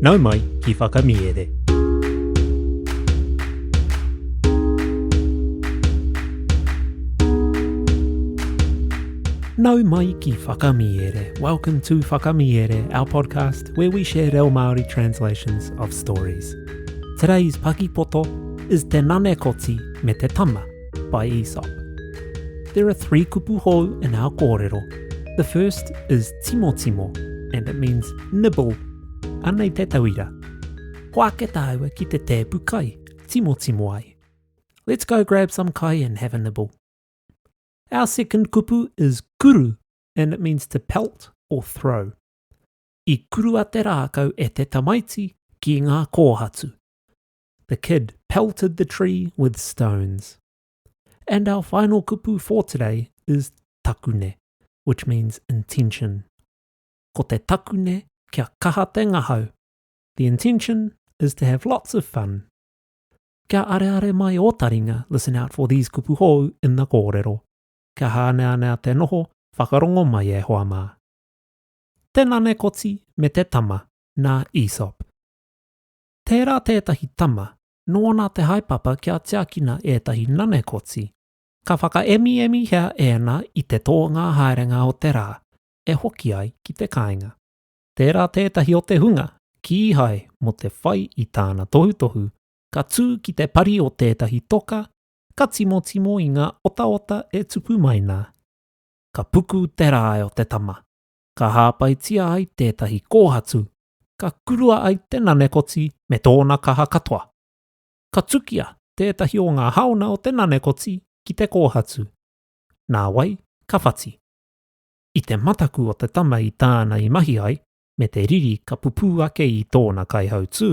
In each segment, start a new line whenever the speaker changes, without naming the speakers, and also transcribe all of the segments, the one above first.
Nau mai ki Whakamiere. Nau mai ki Whakamiere. Welcome to Whakamiere, our podcast where we share reo Māori translations of stories. Today's pakipoto is Te Nanekoti me te Tama by Aesop. There are three kupu hou in our kōrero. The first is timotimo, and it means nibble. Anei te tauira. Hoake tāua ki te tēpu kai, timotimo ai. Let's go grab some kai and have a nibble. Our second kupu is kuru, and it means to pelt or throw. I kurua te rākau e te tamaiti ki ngā kōhatu. The kid pelted the tree with stones. And our final kupu for today is takune, which means intention. Ko te takune kia kaha te ngahau. The intention is to have lots of fun. Kia areare mai o taringa, listen out for these kupu hou in the kōrero. Kia hāneanea te noho, whakarongo mai e hoa mā. Te nanekoti me te tama, nā Aesop. Tērā tētahi tama, nōna te haepapa kia tiakina ētahi nanekoti. Ka whakaemiemihia ēnā i te tōngā haerenga o te rā, e hoki ai ki te kāinga. Tērā tētahi o te hunga, kīhai mō te whai i tāna tohutohu, ka tū ki te pari o tētahi toka, ka timotimo i ngā otaota e tupu mai nā. Ka puku te rae o te tama, ka hāpaitia ai tētahi kōhatu, ka kurua ai te nanekoti me tōna kaha katoa. Ka tukia tētahi o ngā haona o te nanekoti ki te kōhatu. Nāwai, ka whati. I te mataku o te tama i tāna i mahi ai, me te riri ka pupū ake i tōna kaihautū,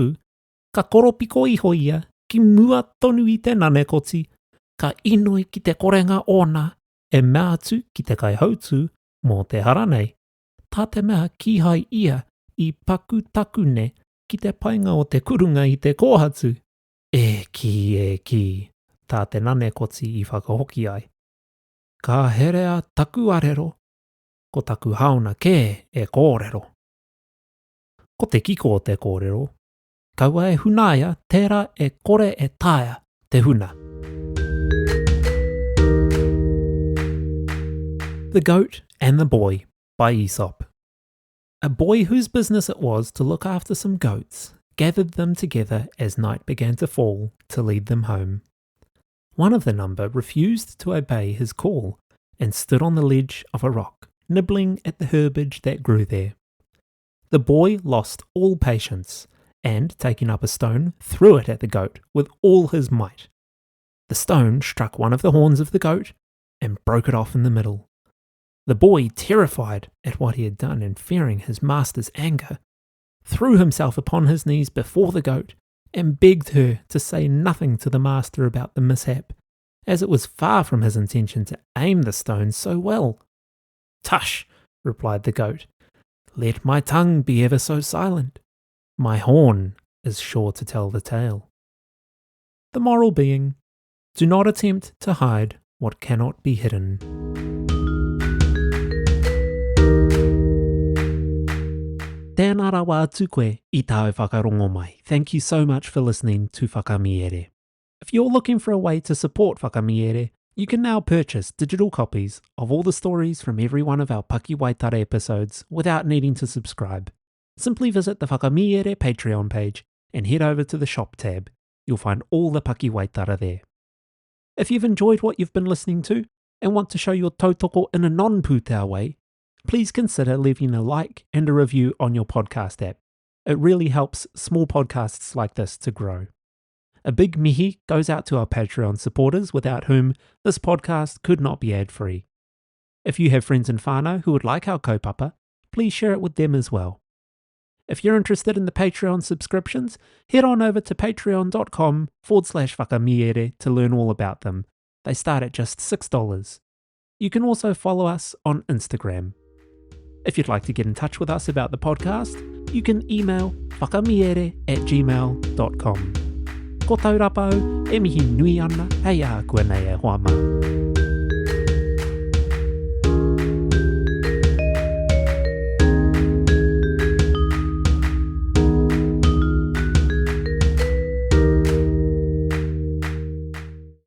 ka koropiko iho ia ki mua tonu i te nanekoti, ka inoi ki te korenga ōna e mea atu ki te kaihautū mō te hara nei, tā te mea kīhai ia i paku takune ki te painga o te kurunga i te kōhatu. E kī, e kī, tā te nanekoti i whakahoki ai. Ka herea taku arero, ko taku haona kē e kōrero. Ko te kiko o te kōrero, kaua e hunaia tērā e kore e taea te huna. The Goat and the Boy by Aesop. A boy whose business it was to look after some goats gathered them together as night began to fall to lead them home. One of the number refused to obey his call and stood on the ledge of a rock, nibbling at the herbage that grew there. The boy lost all patience and, taking up a stone, threw it at the goat with all his might. The stone struck one of the horns of the goat and broke it off in the middle. The boy, terrified at what he had done and fearing his master's anger, threw himself upon his knees before the goat and begged her to say nothing to the master about the mishap, as it was far from his intention to aim the stone so well. Tush, replied the goat, let my tongue be ever so silent. My horn is sure to tell the tale. The moral being, do not attempt to hide what cannot be hidden. Tēnā rawa atu koe i tāu whakarongo mai. Thank you so much for listening to Whakamiere. If you're looking for a way to support Whakamiere, you can now purchase digital copies of all the stories from every one of our Pakiwaitara episodes without needing to subscribe. Simply visit the Whakamiere Patreon page and head over to the shop tab. You'll find all the Pakiwaitara there. If you've enjoyed what you've been listening to and want to show your tautoko in a non-pūtea way, please consider leaving a like and a review on your podcast app. It really helps small podcasts like this to grow. A big mihi goes out to our Patreon supporters, without whom this podcast could not be ad free. If you have friends in whānau who would like our kaupapa, please share it with them as well. If you're interested in the Patreon subscriptions, head on over to patreon.com forward slash whakamiere to learn all about them. They start at just $6. You can also follow us on Instagram. If you'd like to get in touch with us about the podcast, you can email whakamiere at gmail.com. Ko Taurapa au, e mihi nui ana hei a koe nei e hoa mā.